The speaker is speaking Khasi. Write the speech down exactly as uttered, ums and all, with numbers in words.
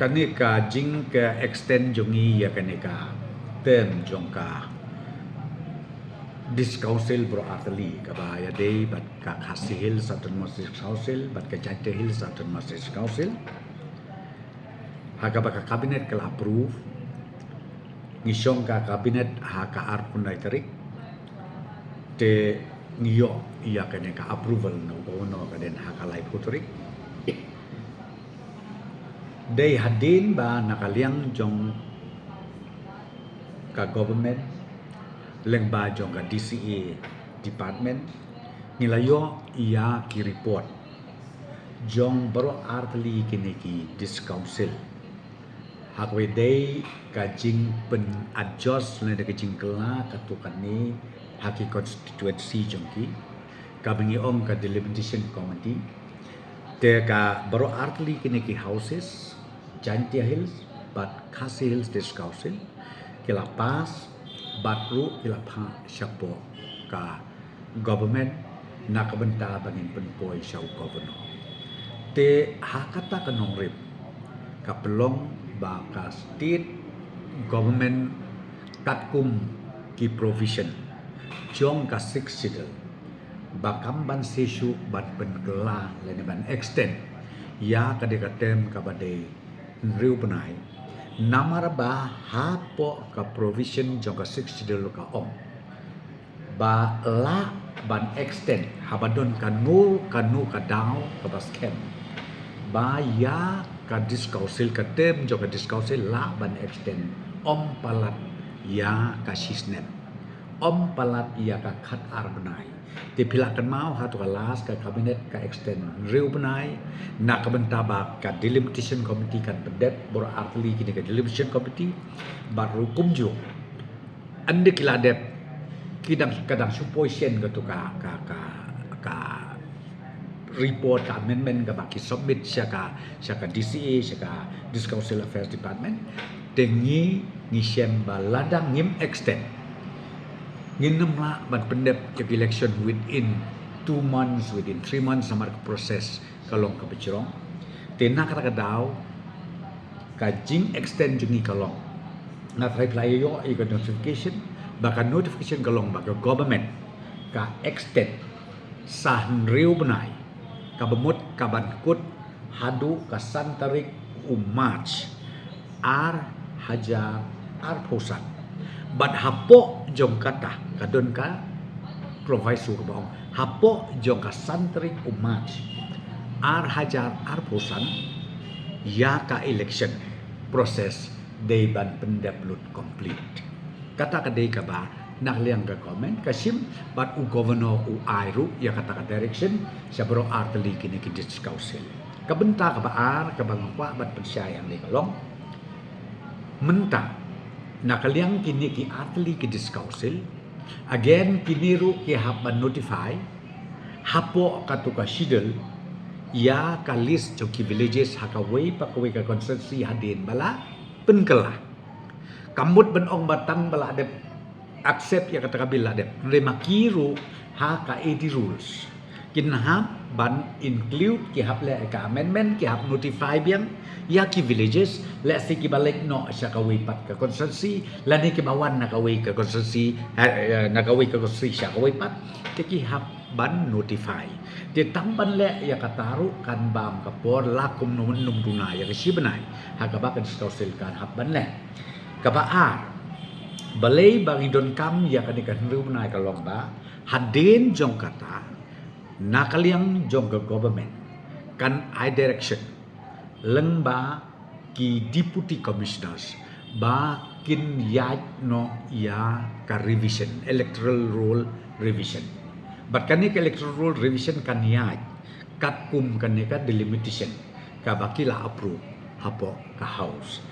Kane ka jing ka extend jong ngi ïa kane ka term jong ka District Council baroh artylli, kaba ïadei bad ka Khasi Hills Autonomous District Council bad ka Jaintia Hills Autonomous District Council. Ha kaba ka cabinet ka la approve, ngi shong ka cabinet ha ka arphew khyndai tarik. Te ngi ïoh ïa kane ka approval na u governor ka dei ha ka laiphew tarik. Dei hadien ba na ka liang jong ka government lyngba jong ka D C A department ngi la ïoh ïa ki report jong baroh artylli kine ki District Council. Ha kawei dei ka jingpynadjust lane ka jingkylla katto katne ha ki constituency jong ki, kaba ngi ong ka delimitation committee. Te ka baroh artylli kine ki houses, Jaintia Hills bad Khasi Hills District Council, ki la pass bad ruh ki la phah shapoh ka government na ka bynta ba ngin pynpoi sha u governor. Te ha kata ka nongrim ka pynlong ba ka state government katkum ki provision jong ka Sixth Schedule ba kam ban shisha ban pynkylla lane ban extend ïa ka dei ka term kaba dei hynriew bnai. Namar ba hapoh ka provision jong ka Sixth Schedule ka ong ba lah ban extend haba don kano kano ka daw kaba skhem ba ïa ka District Council, ka term jong ka District Council lah ban extend ym palat ïa ka shisnem, ym palat ïa ka khatar bnai. Te phi lah kynmaw ha kato ka last ka cabinet ka extend hynriew bnai na ka bynta ba ka delimitation committee kan pyndep baroh artylli kine ka delimitation committee bad ruh kumjuh ynda ki la dep ki dang, ka dang shu poi shen kato ka, ka, ka, ka report, ka amendment kaba ki submit sha ka, sha ka D C A, sha ka District Council Affairs Department. Te ngi, ngi shem ba lada ngim extend, ngin ym lah ban pyndep ïa ka election within two months, within three months, namar ka process ka long kaba jrong. Te na kata ka daw ka jing extend jong ngi ka long, nga trai phi la ïoh ïa ka notification, ba ka notification ka long ba ka government ka extend sa hynriew bnai, kaba mut ka ban kut haduh ka san tarik u March ar hajar arphew san. Bad hapoh jong kata ka don ka proviso kaba ong hapoh jong ka san tarik u March ar hajar arphew san ïa ka election process dei ban pyndep lut complete. Kata ka dei kaba na ka liang ka government ka shim bad u governor u ai ruh ïa kata ka direction sha baroh artylli kine ki District Council. Ka bynta kaba ar kaba nga kwah ban pynshai hangne ka long, mynta na ka liang kine ki artylli ki District Council, again kine ruh ki hap ban notify hapoh kato ka schedule ïa ka list jong ki villages ha kawei pa kawei ka constituency hadien ba la pynkylla. Kam mut ban ong ba tang ba la dep accept ïa kata ka bill la dep. Hynrei ma ki ruh ha ka A D rules kin hap ban include, ki hap leh ka amendment, ki hap notify biang ïa ki villages, lehse kiba leit noh sha kawei pat ka constituency lane kiba wan na kawei ka constituency, eh, eh, na kawei ka constituency sha kawei pat. Te ki hap ban notify. Te tang ban leh ïa kata ruh kan bam ka por la kumno mynno mynno ïa ka shi bnai ha kaba ka District Council kan hap ban leh. Kaba ar, balei ba ngi donkam ïa kane ka hynriew bnai ka long ba hadien jong kata na ka liang jong ka government kan ai direction lyngba ki deputy commissioners ba kin ïaid noh ïa ka revision, electoral roll revision. Bad kane ka electoral roll revision kan ïaid katkum kane ka delimitation kaba ki la approve hapoh ka House.